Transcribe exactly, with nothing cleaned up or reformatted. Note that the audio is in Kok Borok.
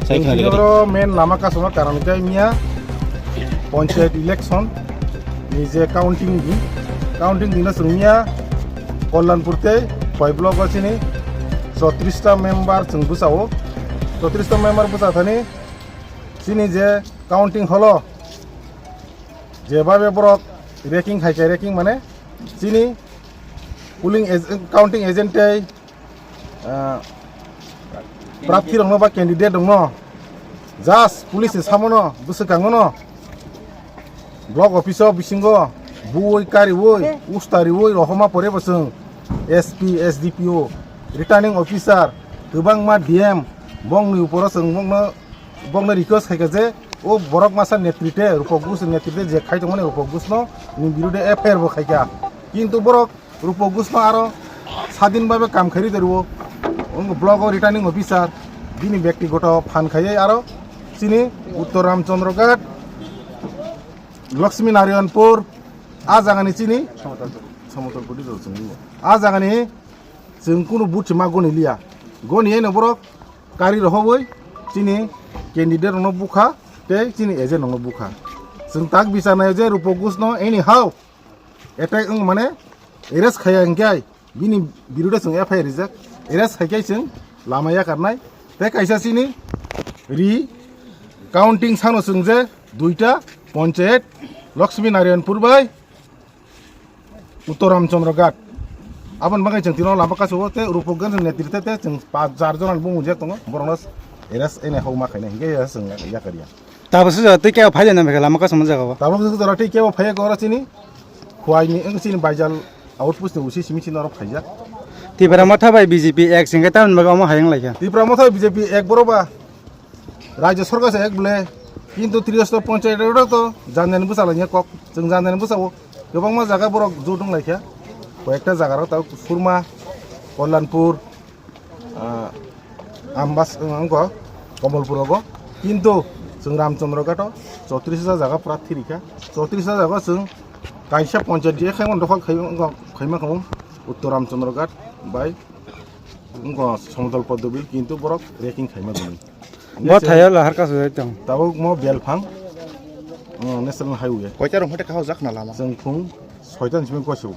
Chwng tini oro main lama kasuma karon khe miya panchayat election ni je counting di, counting dino chwng miya Kalyanpur tei Khowai block o chini chotris ta member chwng bwsao, chotris ta member bwsa thani chini je counting holo je babe borok raking hai khe, raking mane chini polling ag-, counting agent tei, ah, prarthi rokno ba candidate rokno just police ni samono bwswk kangono block office o bisingo buwi kariwi ustariwi rohoma pore bo chwng S P, S D P O, returning officer, kwbangma D M, bongni uporo chwng bongno bongno request khaikha je o borok masa netrite, Rupok Gush netrite je khai tongmani Rupok Gushno ni birude F I R bo khaikha. Kintu borok Rupok Gushno aro sadin babe kam khairi derwo. Wng block o returning officer bini bektigoto phan khaiwi aro chini Uttor Ramchandra Ghat, Lakshmi Narayanpur a jagani chini Samotol Pudi rw chwng o. A jagani chwng kunu buthi ma goni liya. Goni eno borok kari rohobwi chini candidate rokno bukha tei chini agent rokno bukha. Chwng tak bichar naio je Rupok Gushno anyhow attack wng mane arrest khaiya hinkhe bini birude chwng F I R rijak, arrest khaikhe chwng lama yakarnai. Tei kaisa chini re counting sano chwng je duita panchayat Lakshmi Narayanpur bai Uttor Ramchandra Ghat. Aboni bagwi chwng tino lama kasu o tei Rupok Gush netrite tei chwng pach jar jona bumung je tongo, borokno arrest ene hokma khainai hinkhe chwng yakarya. Tabuk sujak tei kebo phai lama kasu o jaga o. Tabuk sujak tei kebo phai kora chini Khowai ni wng chini Baijal outpost ni usi simi chini oro phaijak. Tipra Motha bai B J P ek singkhe tamni bagwi omo hayung laikha. Tipra Motha B J P ek boro ba Rajya Sarkar se ek bole, kintu Tripura Panchayat oro to janjani bwsa laina kok, chwng janjani bwsa o kwbangma jaga borok jotong laikha, koyekta jaga rok ta Surma, Kalyanpur, ah, Ambas, wng, wngkha Kamalpur rogo, kintu chwng Ramchandra Ghat o chotris ta jaga pura thirikha, chotris ta jaga chwng kaisa panchayat je khaimani dokhol khaima, khaima khamu Uttor Ramchandra Ghat bai wngkha Samotol Poddobil, kintu borok raking khaima gwnwi. Bo thaio lahar kasu jai tong. Tabuk mo belphang, uh, National Highway. Koita rong hote kahao jak na lama. Chwng phung soita ni simi koisu.